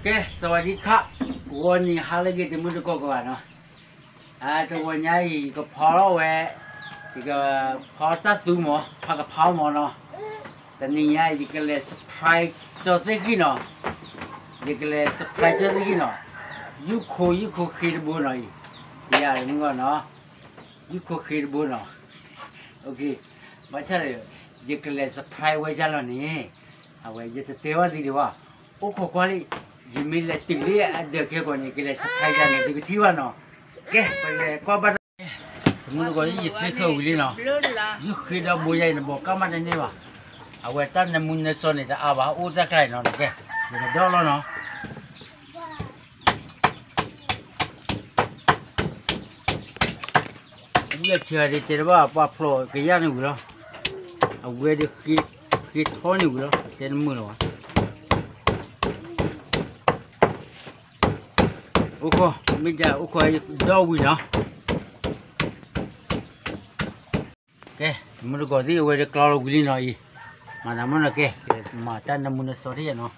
ကဲ สวัสดีค่ะ, ဂီၤနံၤဟါလၢအဂ့ၤ တမုၢ်တကိးကိးဂၤနီၤ, အတဂီၤညါအံၤ ယကဖီထီၣ်ဝဲ, ယကဖီတၢ်သူမး ဖးကဖီမးနီၤ, တနံၤညါအံၤ ယကလဲၤ surprise ကၠီသ့ၣ်ဃံနီၤ, ယကလဲၤ surprise ကၠီသ့ၣ်ဃံနီၤ, ယူၢ်ခိယူၢ်ခိဃ့တဘိနီၤအံၤ, ယၤတမုၢ်ဂီၢ်နီၤ, ယူၢ်ခိဃ့တဘိနီၤ, ဘၣ်ဆၣ်ဒီး ယကလဲၤ surprise ဝဲယၤလီၤန့ၣ်, အဝဲယတတဲဘၣ်သုဒံးဘၣ်, အိၣ်ခိးကွၢ်လံ, ယမ့ၢ်လဲၤတုၤလၢအဒၢးကဲကီးန့ၣ် ကလဲၤ surprise ယၤန့ၣ် သုကထံၣ်ဘၣ်နီၤ, ကဲ ပလဲၤကွၢ်ဘၣ်တၢ်, တမုၢ်တကိး ယသ့ၣ်ဃၢဝံၤလံနီၤ, ယူၢ်ဃ့ဒီဘိယၤအံၤ နဘီကၢ်မးတန့ၢ်ဘၣ်, အဝဲတၢ်နၢမူနၢဆှီန့ၣ် တအါဘၣ် အိၣ်တၢ်ကျါအံၤနီၤ, ကဲ ယကဒီၣ်လီၤနီၤ ဝံအထံဂၤဒ်တဲတဘၣ် ပှၤဖျိးကယၢ်န့ၣ်ဝံၤလီၤ, အဝဲဒ်ဃ့ထီန့ၣ်ဝံၤလီၤ တဲတမုာ်လၢၤဘၣ်, အိၣ်ခိး မ့ၢ်ဒ်အိၣ်ခိးဒီဝံၤနီၤ, ကဲ တမုၢ်တကိးသ့ၣ် အဝဲဒ်ကျီလီၤဝံၤလံနီၤအံၤ, မၤတၢ်မ့ၢ်နီၤ ကဲ မၤတၢ်နၢမူနၢဆှီထံၣ်နီၤ,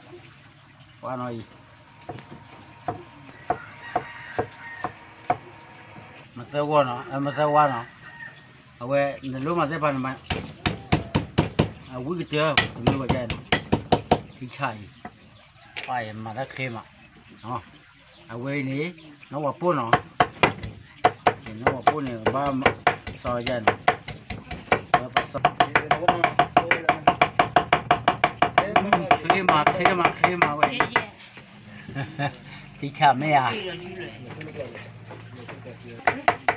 ကွၢ်နီၤအံၤ မသၢဂီၢ်နီၤ မသၢဝါနီၤ, အဝဲနလိၣ်မၤသ့ၣ်တဖၣ်န့ၣ်မး, အဝံၣ်ကတၢၢ် တမုၢ်တကိးယါနီၤ, ထံဆးအံၤ, ပၢ်ယမၤတၢ်ချ့မး, အဝဲအံၤန့ၣ် နီၢ်ဝၤပိၢ်နီၤ, နီၢ်ဝၤပိၢ်န့ၣ် ဘၣ်စီၤယါနီၤ, ဘၣ်စီၤ ချ့မး ချ့မး ချ့မးဝဲ, ထံဆးမ့ၢ်ဧါ,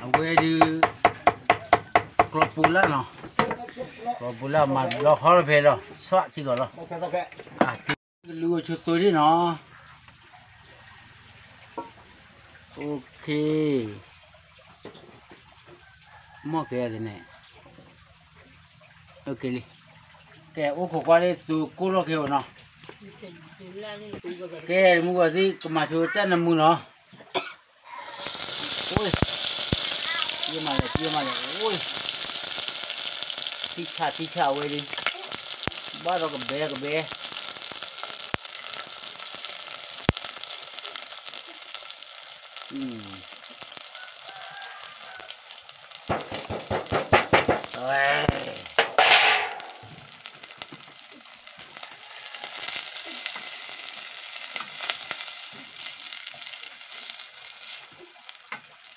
အဝဲဒုး ကျီပူၤလၢ်နီၤ, ကျီပူၤလၢ်မၤလီၤဟီလီၤဖဲလီၤ ဆွးထံကီးလီၤ, ကလူးအိၣ်ဆိသိဒ်နီၤ, OK, မီၢ်ကဲန့ၣ် OK လံ, ကဲ အိၣ်ခိးကွၢ်လၢသုကိၢ်လီၢ်က့ၤအိၣ်နီၤ, ကဲ တမုၢ်ဂီၤသ့ၣ် ကမၤဆိတၢ်နၢမူနီၤ ယမၤလဲၣ် ယမၤလဲၣ်, ထံဆး ထံဆးဝဲလံ, ဘၣ်ဒီးကဘဲ ကဘဲ,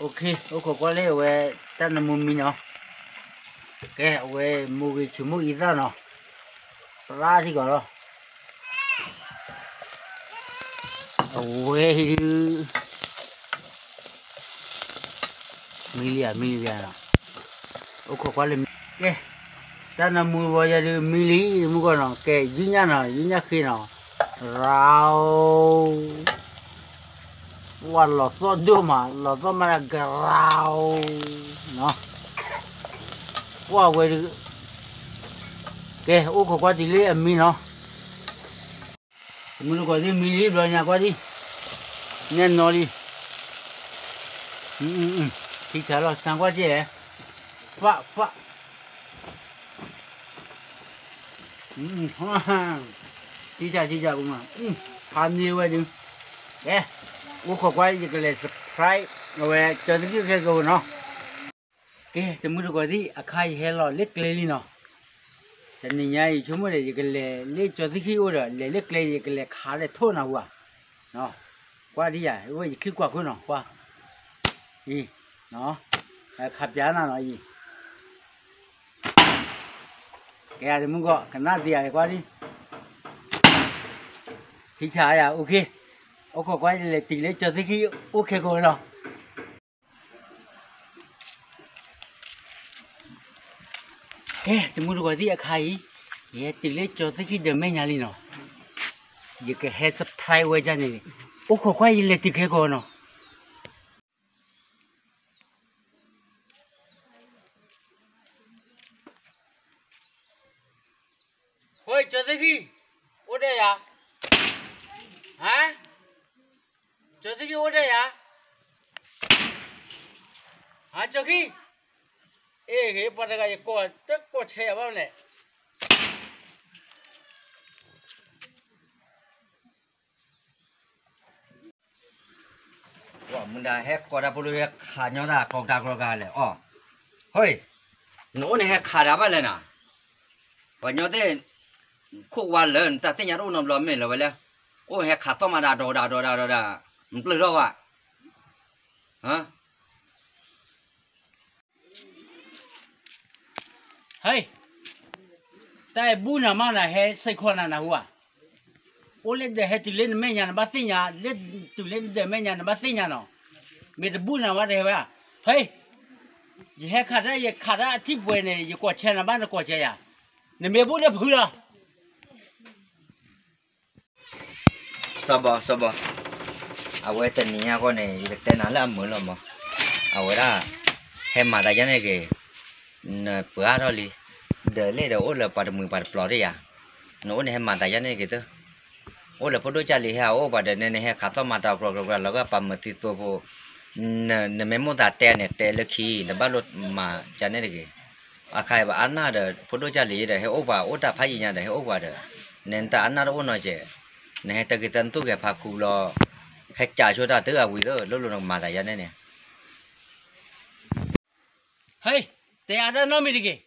OK, အိၣ်ခိးကွၢ်လၢအဝဲ တၢ်နၢမူမံနီၤ, ကဲ အဝဲမူဂ့ၤဆူၣ်မူအံသၣ်နီၤ, သရၣ်ထံကီးလီၤ, အဝဲ မံလံဧါ မံလံဧါနီၤ, အိၣ်ခိးကွၢ်လၢမံ, ကဲ, တၢ်နၢမူဝဲယၤဒုးမံလံ မုၢ်ဂီၢ်နီၤ, ကဲ ယူၢ်ညၣ်နီၤ ယူၢ်ညၣ်ဃ့နီၤ, ရၤ, ဝဲလီၤသီၣ်ဒိၣ်မး လီၤသီၣ်မးဒၣ်ကရၤ, ကွၢ်ဝဲဒုး, ကဲ အိၣ်ခိးကွၢ်တုၤလၢအမံနီၤ တမုၢ်တကိးသ့ၣ်မံလံ ဘျီညါကွၢ်ဒံး, နဲၣ်နီၤလံ, ထံဆးလီၤ ဆါကွၢ်ကဲ, ဖး, ဖး, ထံဆး ထံဆးကမၤ, ဖးန့ၢ်ဝဲဒုး, ကဲ, အိၣ်ခိးကွၢ် ယကလဲၤ surprise အဝဲ ကၠီသခံခဲကဝဲနီၤ ကဲ တမုၢ်တကိးသ့ၣ် အခါယဟဲလီၤလၢကျဲလံနီၤ, တနံၤညါအံၤ ဆိကမိၣ်ဒီး ယကလဲၤလၢကၠီသခံအိၣ်ဒီး လဲၤလၢကျဲ ယကလဲၤခးလဲၤထိၣ်နၤဝဲ, ကွၢ်ဒံးယၤ ဝဲယချံကွၢ်ခိၣ်နီၤ ကွၢ်, အံၤ, ခးပၠးနၤနီၤအံၤ, ကဲတမုၢ်ဂီၢ် ကနၣ်သ့ယၤကွၢ်ဒံး, ထံဆးယၤ OK, အိၣ်ခိးကွၢ် ယလဲၤတုၤလၢကၠီသခံအိၣ်ခဲကဝဲလီၤ. ကဲ တမုၢ်တကိးသ့ၣ်အခါအံၤ, ယဟဲတုၤလၢကၠီသခံဒီးမဲာ်ညါလံနီၤ, ယကဟဲ surprise ဝဲဒၣ်န့ၣ်, အိၣ်ခိးကွၢ် ယလဲၤတုၤခဲကဝဲနီၤ. ဟိ ကၠီသခံ, အိၣ်ဒၣ်ယၤ, ဟါ, ကၠီသခံအိၣ်ဒၣ်ယၤ, ဟါ ကၠီသခံ, အ့ ဂ့ၤ ပှၤတဂၤယကိး တကိးဆဲးယၤဘၣ်လဲၣ်. မုၢ်ဒၣ်ဟဲကိးတၢ်ဖိလၢဟဲခးညီတၢ်ကျီကတၢၢ်ကျီကတၢၢ်လဲၣ်အီၤ, ဟဲ, နအိၣ်န့ၣ်ဟဲခးတၢ်ဘၣ်လဲၣ်နၤ, ပှၤညီသ့ၣ်, ခိၣ်ဝါလၢနတၢ်သ့ၣ်ညါတအိၣ်နီတဘျီမ့ၢ်လၢၤဝဲလဲၣ်, အိၣ်ဟဲခးသီၣ်မၤတၢ်ဒီးဒၣ်ဒီးဒၣ်ဒီးဒၣ်, နပျၢၢ်ထီၣ်ဝဲ ဟဲ, တၢ်အဲၣ်ဘူၣ်နၤမးနၤ ဟဲစ့ၢ်ကီးနၤနဟူဧါ, အိၣ်လၢဒီးဟဲတုၤလၢနမဲာ်ညါနဘၣ်သ့ၣ်ညါ, လၢတုၤလၢနဒီးမဲာ်ညါနဘၣ်သ့ၣ်ညါနီၤ, မ့ၢ်တဘူၣ်နၤမးတဟဲဝဲ, ဟဲ, ယဟဲခးတၢ်ယခးတၢ်အထံၣ်ပှဲၤန့ၣ် ယကွီၢ်ဆဲနၤဘၣ်နကွီၢ်ဆဲယၤ, နမ့ၢ်ဘူၣ်လၢဖုလီၤ စီၤဘီ, စီၤဘီ, အဝဲတနံၤညါဃီန့ၣ် ယကတဲနၤလၢအမုာ်လီၤမး, အဝဲဒၣ်, ဟဲမၤသးယါန့ၣ်က့ၤ, နပှၤထီၣ်လံ, ဒီးလ့ၣ်ဒီးအိၣ်လၢပှၤတမှံၤပှၤတပျီၤတယၤ, နအိၣ်န့ၣ်ဟဲမၤသးယါန့ၣ်က့ၤသၢ, အိၣ်လၢဖိဒိၣ်ကၢ်လံၤဟဲဟးအိၣ်ပှၤဒီး နဟဲခးသီၣ်မၤတၢ်ကျီကျီကျီ လီၤဂာ်ပှၤမုာ်သံသိဖိ, နမ့ၢ်မိၣ်သးတဲန့ၣ် တဲလၢခံ နဘၣ်လိၣ်မၤယါန့ၣ်တဂ့ၤ, အခါအံၤပှၤအါနၢ်ဒီး ဖိဒိၣ်ကၢ်လံၤဒီး ဟဲအိၣ်ပှၤအိၣ်တၢ်ဖးယံၤညါဒီး ဟဲအိၣ်ပှၤဒီး, နတၢ်အါနၢ်တအိၣ်နီၤကဲ, နဟဲတၢ်က့ၤတၢ်နသူၣ်ဂဲၤဖးခူဘျီ, ဟဲကးဆိတၢ်တဂၤဝံၤသၢ လိၣ်လိၣ်နကမၤသးယါန့ၣ်န့ၣ် ဟဲ, တဲအါတၢ်နီတမံၤတဂ့ၤ,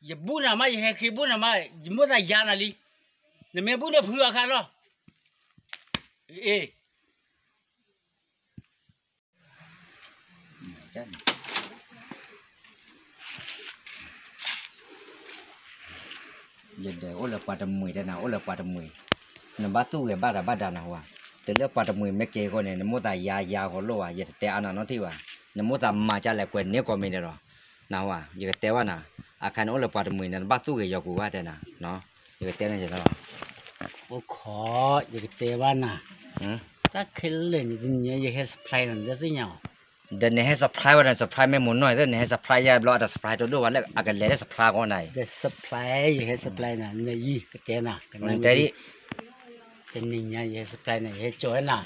ယဘူၣ်နၤမး ယဟဲဃ့ဘူၣ်နၤမး ယမိၣ်သးယါနၤလံ, နမ့ၢ်ဘူၣ်န့ၣ်ဖုအခါလီၤ, အ့ ယဒဲးအိၣ်လၢပှၤတမှံၤတဲနၤ အိၣ်လၢပှၤတမှံၤ, နဘၣ်သူၣ်ဂဲၤဘၣ်တၢ်ဘၣ်ဒါနဟူဧါ, တုၤလၢပှၤတမှံၤမ့ၢ်က့ၤဃီန့ၣ် နမိၣ်သးယါယါဃီလိၣ်ဧါ, ယတတဲအါနၤနီတထံၣ်ဘၣ်, နမိၣ်သးမၤကလဲၣ်ကွဲးန့ၢ်ကိးမံၤဒဲးလီၤ, နဟူဧါ, ယကတဲဘၣ်နၤ, အခါန့ၣ်အိၣ်လၢပှၤတမှံၤန့ၣ် နဘၣ်သူၣ်ဂဲၤယီၤကွံာ်ဘၣ်တဲနၤ, ယကတဲန့ၣ်လီၤ အိၣ်ခိး, ယကတဲဘၣ်နၤ, တၢ်ခဲလၢာ်န့ၣ် တနံၤညါယဟဲ supply နၤ နတသ့ၣ်ညါအီၤ, ဒီးနဟဲ supply ဝဲဒၣ် supply မ့ၢ်မိၢ်နီၢ်အံၤသ့ၣ် နဟဲ supply ယါဘျီအတ supply တဒိၣ်ဘၣ်လၢအကလဲၤလၢ supply ကီးနၤအံၤ, ဒီး supply ယဟဲ supply နၤ နယံၤကတဲနၤ, တနံၤညါယဟဲ supply နၤ ယဟဲကၠီၤဝဲနၤ,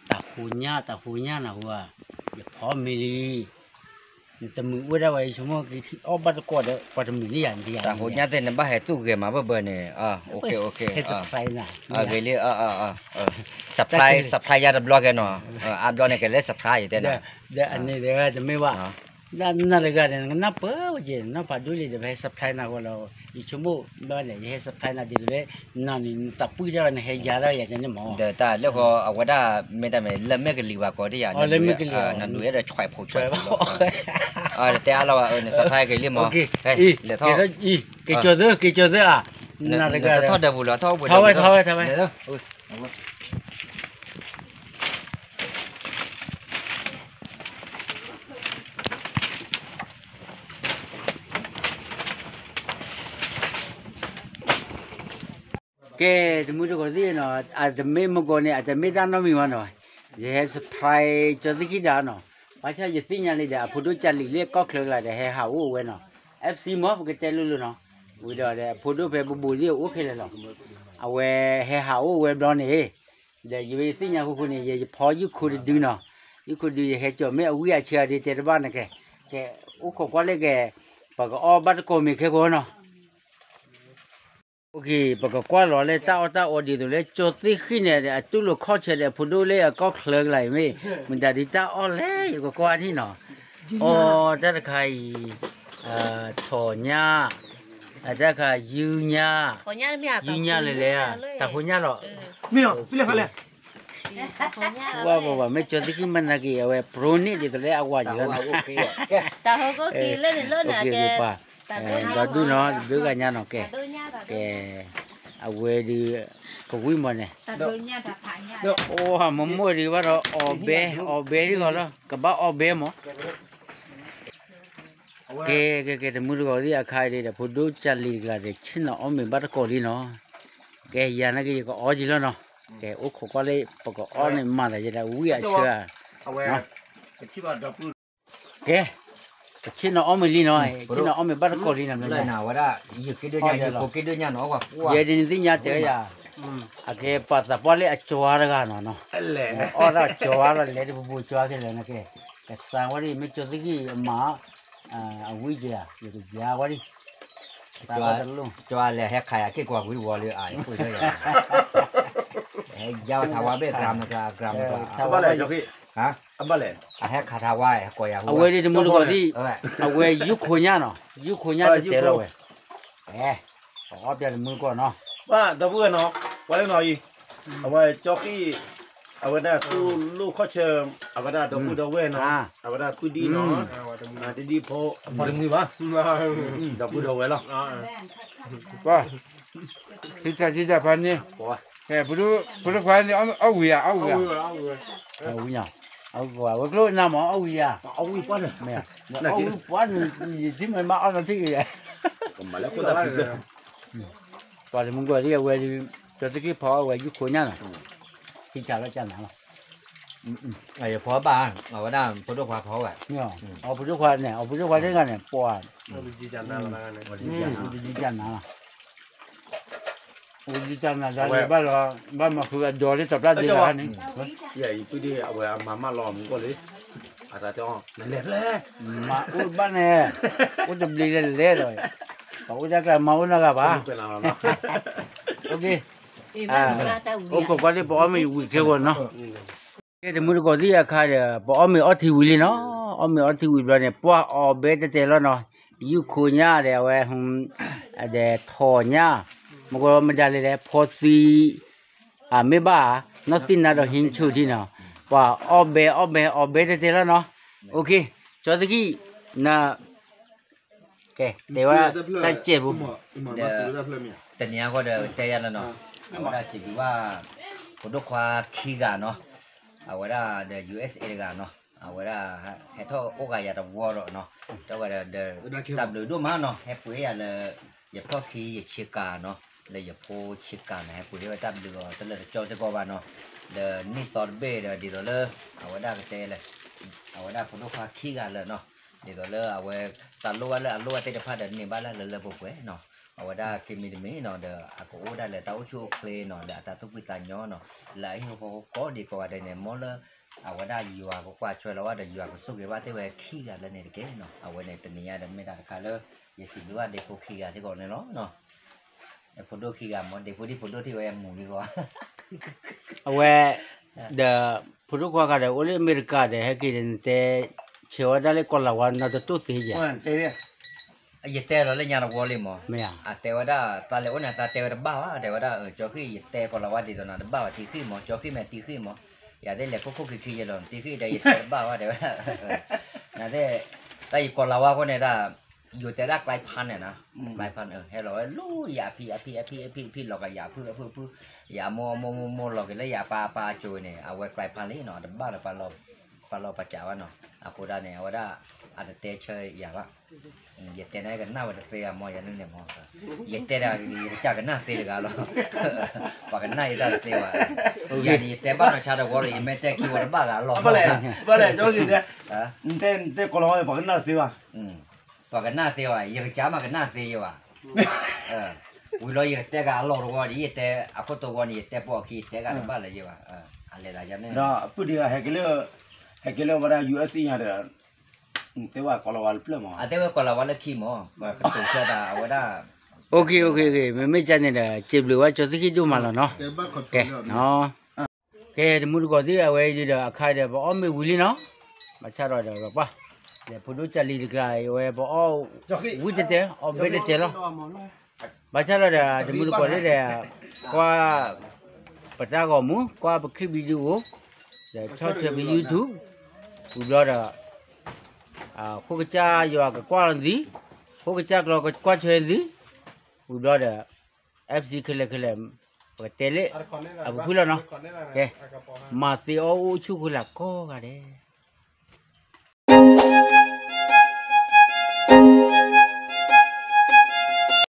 တၢ်ဟူညါ တၢ်ဟူညါနၤဟူဧါ, ယဖီမ့ၤလံ နတမုာ်အိၣ်ဒၣ်ဝဲ ယဆိကမိၣ်က့ၤထံၣ်အီၣ်ဘၣ်တကိးဒီး ပှၤတမုာ်န့ၣ်ယၤန့ၣ်, တၢ်ဟူညါသ့ၣ် နဘၣ်ဟဲသူၣ်ဂဲၤမးဘၢဘၢန့ၣ်, အ့ ဂ့ၤလံ, supply ယါတဘျီကဲနီၤ, အါဘျီန့ၣ်ကလဲၤ supply ယတဲနၤ, ဒီးအန့ၣ်တဂၤတမ့ၢ်ဘၣ်, နတဂၤန့ၣ် နကနၢ်ပၢၢ်ဝဲက့ၤ နီၢ်ဖးဒိၣ်လံဒီး ပဟဲ supply နၤဃီလီၤ, ယဆိကမိၣ်ဘၣ်န့ၣ် ယဟဲ supply နၤဒ်သိးလၢ နီၢ်န့ၣ် နသးပှံၢ်တၢ်ဝဲ နဟဲယါတၢ်ယၤန့ၣ်မး, ဒီးတၢ်လၢဃီအဝဲဒၣ် မ့တမ့ၢ် လၢမ့ၢ်ကလံၤဝဲကိးဒ်ယၤ, နဒုးအဲၣ်ဒိးဆွဲးဖိဆွဲးဖိလီၤ, တတဲအါလီၤဘၣ် န supply က့ၤလံမး, လဲၤထီၣ်, က့ၤကၠီၤသၢ က့ၤကၠီၤသၢဧါ, နတထီၣ်ဒၢးပူၤလီၤ ထီၣ်အိၣ်ပူၤ, ထီၣ်ဝဲ ထီၣ်ဝဲ ထီၣ်ဝဲ ကဲ, တမုၢ်တကိးသ့ၣ်နီၤ, အတမ့ၢ်မုၢ်ကီၢ်န့ၣ် အတမ့ၢ်တၢ်နီတမံၤဘၣ်နီၤ, ယဟဲ surprise ကၠီသ့ၣ်ခံတၢ်နီၤ, ဘၣ်ဆၣ်ယသ့ၣ်ညါလံဒီး အဖိဒိၣ်ကၢ်လံၤလၢကီၢ်ချၢကလာ်ဒီး ဟဲဟးအိၣ်ဝဲနီၤ, FC မ့ၢ်ပကတဲလိၤလိၤနီၤ, ဝံၤဒီးအဖိဒိၣ်ဖဲဘိးဘိးသ့ၣ်အိၣ်ခဲလၢာ်လီၤ, အဝဲဟဲဟးအိၣ်ဝဲဘျီန့ၣ်, ဒီးယဝဲယသ့ၣ်ညါဃိဃိန့ၣ် ယဖီယုၢ်ခိတဒုနီၤ, ယုၢ်ခိဒုယဟဲကၠီၤမ့ၢ်အဝံအဆၢဒ်တဲတဘၣ်န့ၣ်ကဲ, ကဲ, အိၣ်ခိးကွၢ်လၢကဲ, ပကအီၣ်ဘၣ်တကိးမ့ၤခဲကိာ်နီၤ ပကကွၢ်လီၤလၢတၢ်အီၣ်တၢ်အီဒ်သိးလၢကၠီသ့ၣ်ဃံန့ၣ် အတူၢ်လိာ်ခီၣ်ဆၢဒီးအဖိဒိၣ်လၢအကီၢ်ချၢကလာ်အံၤမ့ၢ်, မတၤဒုးတၢ်အီၣ်လဲၣ် ယကကွၢ်ထံၣ်နီၤ, အီၣ်တၢ်တခါအံၤ, ထိၣ်ညၣ်, တၢ်တခါယုၢ်ညၣ်, ယုၢ်ညၣ်လဲၣ်လဲၣ်, တၢ်ဖိညၣ်လီၤ, မ့ၢ်အီၤ, ဖဲလဲၣ်ဖဲလဲၣ် ဝဲပှၤမ့ၢ်ကၠီသ့ၣ်ခံမၤနၤက့ၤ အဝဲပြိန့ၣ်ဒ်သိးလၢအဝၤယံၤလီၤ, တၢ်ဟိၣ်ခိၣ်က့ၤလၢန့ၣ်လၢန့ၣ်, ပှၤ, ဒီဒူၣ်နီၤ တဘျုးဂၤညါနီၤကဲ, ကဲ, အဝဲဒုး, ကဝံၣ်မးန့ၣ်, အိၣ်မ့ၢ်မိၢ်ဒံးဘၣ်ဒီး အီၣ်ဘဲ, အီၣ်ဘဲဒ်ဂီၤလီၤ ကဘၣ်အီၣ်ဘဲမး ကဲ, ကဲ, ကဲ, တမုၢ်တကိးသ့ၣ်အခါအံၤဒီး ဖိဒိၣ်ကၢ်လံၤတကလးဒီး ဆ့ၣ်နီၤအီၣ်မ့ၤဘၣ်တကိးလံနီၤ, ကဲ, ယၤနာ်က့ၤယကအီၣ်က့ၤလီၤနီၤ, ကဲ, အိၣ်ခိးကွၢ်လၢ ပကအီၣ်န့ၣ်မၤသးယဲဒၣ်ဝံအဆၢဧါ, ကဲ, ကဆ့ၣ်နီၤအီၣ်မ့ၤလံနီၤ, ဆ့ၣ်နီၤအီၣ်မ့ၤဘၣ်တကိးလံနီၤ, ယဲဒ်နသ့ၣ်ညါတဲယၤ, အကဲပှၤသးပှၢ်လၢအကၠီတဂၤနီၤ, အီၣ်တၢ်ကၠီလီၤ လဲၤတပူၤပူၤကၠီခဲလၢာ်န့ၣ်ကဲ, ကစၢ်ဝဲဒၣ်မ့ၢ်ကၠီသ့ၣ်ခံအမါ အဝံၣ်က့ၤဧါ, ယကယါဝဲဒၣ်, ကၠီလဲၤဟဲခးယၤက့ၤကွၢ်ကွံာ်ဝီလၢအ, ဟဲယါဝဲထးဝါဘ့ၣ် ကြၤမတၤ ကြၤမတၤ, ထးဝါဘ့ၣ် အဘၣ်လဲၣ်, အဟဲခးထါဝါ ကိးယၤ အဝဲဒ်တမူတကိးသံၣ်, အဝဲယူခိၣ်ညါနီၤ, ယူခိၣ်ညါတတဲလီၤဝဲ, အဲ, ပအီၣ်ပျဲတမူတကိးနီၤ, ဘၣ်ဒီပုၢ်ဝဲၢ်နီၤ, ပှၤလၢနီၤအံၤ, အဝဲကၠီဃံၣ်, အဝဲဒၣ်သူၣ်လိၣ်ခီၣ်ဆၢ, အဝဲဒၣ်ဒီပုၢ်ဒီဝဲၢ်နီၤ, အဝဲဒၣ်ပုၢ်ဒံနီၤ, တဒံဖိ, ပှၤတမုာ်ဘၣ်, ဒီပုၢ်ဒီဝဲၢ်လီၤ, ထံတၢ်ထံတၢ်ဖးန့ၣ်, ဖိဒိၣ်ခွါန့ၣ် အီၣ်ဝံၤဧါ, အီၣ်ဝံၤဧါ, အီၣ်ဝံၤ, အဝဲကျိနၤမ့ၢ် အီၣ်ဝံၤဧါ, အီၣ်ဝံၤပှၢ်န့ၣ်, အီၣ်ဝံၤပှၢ်န့ၣ် ယထံၣ်မ့ၢ်မ့ၢ်အီၣ်နီၣ်ထံၣ်က့ၤယဲ, ပှၤတမူတကိးသံၣ်အဝဲဒၣ်, ကၠီသကံၣ်ဖီအီၣ်ဝဲယူခိၣ်ညါနီၤ, ထံတၢ်လီၤကၢ်နၤလီၤ, ယဖီဘၣ်, အဝဲဒၣ်ဖိဒိၣ်ခွါဖီဝဲ, အီၣ်ဖိဒိၣ်ခွါန့ၣ်, အီၣ်ဖိဒိၣ်ခွါဒ်ဂၤန့ၣ်, ပှၤ, တဒံကၢ်နၤလီၤ, တဒံကၢ်နၤလီၤ, ဘၣ်မၤဃုာ်အဒီးလၢတၢ်ပျၢ်ဒ့လီၤန့ၣ်, ယအံၤပုၢ်ဒံးအဝဲအမၤမၢလီၤမူကီၢ်လံ, အတၢ်တဲအီၤ နလဲၤဖျဲၣ်, မၤအိၣ်ဘၣ်န့ၣ်, အိၣ်တဘျီလဲၤလဲၤဒီး, ပှၤအိၣ်ဒၣ်ကျါမၤအိၣ်နီတဂၤဘၣ်, အိၣ်ခိးကွၢ်ဒ်ပအီၣ်မ့ၤဝံၤခဲဂီၤနီၤ, ကဲတမူတကိးသံၣ်အခါဒီး ပအီၣ်မ့ၤအီထံဝံၤလံနီၤ, အီၣ်မ့ၤအီထံဝံၤဘျီန့ၣ် ပှၢ်အီၤဘဲတဲတဲလီၤနီၤ, ယူခိၣ်ညါဒီးအဝဲ, ဒီးထီၣ်ညါ, မ့ၢ်ကမဒၣ်လဲၣ်လဲၣ် ဖီသံ, အမ့ၢ်ဘၣ်, နီၢ်သံၣ်နါဒီးဟံးဆူၣ်ထံနီၤ, ပှၤအီၣ်ဘဲအီၣ်ဘဲအီၤဘဲတဲတဲလီၤနီၤ, ကၠီသကံၣ်, န, ကဲ, တဲဝဲ, တၢ်ကဲးဖိ တနံၤအံၤဃီဒီးတဲယၤလၢနီၤ, အဝဲဒၣ်စံးဘျုးဘၣ်, ဖိဒိၣ်ခွါခံဂၤနီၤ, အဝဲဒၣ်ဒီး ယူၢ်အ့ၣ်စ့ၣ် တဂၤနီၤ, အဝဲဒၣ်, ဟဲထီၣ်အိၣ်ဂၤယၤတဝီဒီးနီၤ, တဝဲဒီး, တၢ်ဘျုးဒိၣ်မးနီၤ ဟဲပှ့ၤယၤလၢ, ယဖျီၣ်ခံယဆ့ကၤနီၤ, လၢယဖိဆ့ကၤန့ၣ် ဟဲပှ့ၤဝဲတၢ်ဘျုးအီၤတလၢာ်တကၠီစ့ၢ်ကီးဘၣ်နီၤ, ဒီးနံၣ်သီတဘ့ၣ်ဒီးဒ်သိးလၢ, အဝဲဒၣ်ကတဲလဲၣ်, အဝဲဒၣ်ဖိဒိၣ်ခွါခံဂၤလၢာ်နီၤ, ဒ်သိးလၢအဝဲ, တၢ်လိၣ်ဘၣ်လၢအလိၣ်ဘၣ်သ့ၣ်တဖၣ်ဒီးန့ၢ်ဘၣ်လၢလၢလၢပှဲၤပှဲၤနီၤ, အဝဲဒၣ်ခံမံၤတမံၤနီၤဒီး အကအိၣ်ဒၣ်လၢတၢ်အိၣ်ဆူၣ်အိၣ်ချ့နီၤ လၢအတၢ်သူၣ်ဖှံသးညီနီၤ, လၢအဟံၣ်ဖိဃီဖိကိးဒံကိးဂၤဒဲးန့ၣ် မ်လၢ, အဝဲဒၣ်ယွၤကကွၢ်ထွဲလီၤဘၣ်ဒီးယွၤကဆိၣ်ဂ့ၤဘၣ်သ့ၣ်ဝဲခံဂၤလၢန့ၣ်တက့ၢ်နီၤ, အဝဲန့ၣ်တနံၤညါဒီးမ့ၢ်တၢ်တခါလၢ, ယစံးဘျုးဘၣ်ဒ့ဖိခံဂၤစ့ၢ်ကီးန့ၣ်လီၤ. ဖိဒိၣ်ခံဂၤမ့ၢ် ဒ့ဖိဒံဖိဒိၣ်ထံၣ်ဝဲမူၤလံဂီၢ်, အဝဲ, ဒီး, ဖိဒိၣ်ခွါခါဒီးအိၣ်လၢအမဲရကၤဒီး ဟဲက့ၤဒီးနတဲ, ဆဲးဝဲဒၣ်လၢကီၢ်လၤဝါနတတိၢ်သ့ယဲၢ် ယတဲလီၤလၢညါတဝီလံမး, မ့ၢ်ဧါ, အတဲဝဲဒၣ် သးလဲၤအိၣ်န့ၣ် သးတဲဝဲတဘၣ်ဘၣ် တဲဝဲဒၣ်, ကၠီဃံၣ် ယတဲကီၢ်လၤဝါဒ်သိးနၤတဘၣ်ဘၣ် တံၤဃံၣ်မး ကၠီဃံၣ်မ့ၢ်တံၤဃံၣ်မး, ယၤသ့ၣ်လဲၤခိၣ်ခိၣ်ခံခံယဲၢ်လီၤ တံၤဃံၣ်ဒီးယတဲတဘၣ်ဘၣ် တဲဝဲဒၣ်, နသ့ၣ်, တၢ်ယကီၢ်လၤဝါဃိန့ၣ်ဒၣ်, ယိၤတဲဒၣ်ကျဲဖါန့ၣ်နီၤ, ကျဲဖါန့ၣ် ဟဲလီၤဝဲလၢယၤအဖံအဖံအဖံအဖံအဖံလီၤကယၤအဖုအဖုအဖု, ယၤအမိၢ်အမိၢ်မိၢ်မိၢ်လီၤက့ၤလၢယၤအပၢ်အပၢ်အစိၤန့ၣ် အဝဲကျဲဖါလံနီၤ တဘၣ်လၢ, ပာ်လီၤပာ်စးဘၣ်နီၤ, အဃိဒၣ်န့ၣ် အဝဲဒၣ်, အတတဲဆၢယၤဘၣ်, ယတဲန့ၣ်ကနၣ်ဝဲတသ့ဘၣ်မး ယၤန့ၣ်န့ၣ်မး, ယတဲဒၣ်ယကစၢ်ကနၣ်သ့တဂၤလီၤ, ပှၤကနၣ်ယတၢ်တသ့ဘၣ်, ယၤန့ၣ် ယတဲဘၣ်နီၤဆါတဝီဒီး ယမ့ၢ်တဲခံဝဲတဘၣ်ဂၤလီၤ, ဘၣ်လဲၣ်, ဘၣ်လဲၣ်, တဲကီၢ်လၤဝါ ပှၤကနၣ်တသ့ဘၣ် ပှၤကနၣ်သ့ဘၣ် ယကစၢ်မးကနၣ်သ့ယဲဘၣ်, ဝံၤလီၤယကတဲဂၤအလီၢ်တဝီဒီး ယတဲအခိၣ်တဝီန့ၣ် ယတဲပိာ်အခံ ယတဲဂၤတဘၣ်လၢၤယဲဘၣ်, အလဲၤသးယၤန့ၣ်, ဒီးပုၢ်ဒံးဟဲက့ၤလၢ, ဟဲက့ၤလၢဝဲဒၣ် ယူၢ်အ့ၣ်စ့ၣ် ညါဒီး, တဲဝဲကီၢ်လၤဝါလၢဖျၢၣ်မး, အတဲဝဲကီၢ်လၤဝါလၢခံမး, ပကတိၤဆၢသးအဝဲဒၣ်, မ့မ့ၢ်ကန့ၣ်ဒီး စံးဘျုးဝဲ ကၠီသ့ၣ်ခံဒိၣ်မးလီၤနီၤ, ကဲ, ကဲ တမူတကိးသ့ၣ် အဝဲအံၤဒီးအခါဒီး ပအီၣ်မ့ၤဝံၤလံနီၤ, ဘၣ်ဆၣ်ဒီးဒီးပှၢ်, ဒီးဖိဒိၣ်ကၢ်လံၤတကျါအံၤ အဝဲပအီၣ်, ဝံၣ်တဲတဲ အီၣ်ဘဲတဲတဲလီၤ, ဘၣ်ဆၣ်ဒီးဒီး တမူတကိးသ့ၣ်ဒီး, ကွၢ်, ပတၢ်ဂီၤမူ ကွၢ်ပချံၣ် video, ဒီးဆီၣ်ထွဲပ YouTube, ဝံၤဘျီဒီး, ဃိကစၢ်ယွၤကကွၢ်လီၤသံ, ဃိကစၢ်ကျီကကွၢ်ထွဲသံ, ဝံၤဘျီဒီး, FC ခဲလၢာ်ခဲလၢာ်, ပကတဲလၢ, အပူၤဖုၣ်လီၤနီၤ, ကဲ, မၤသ့အီၣ်အိၣ်ဆူၣ်ဃုာ်လၢကိးဂၤဒဲး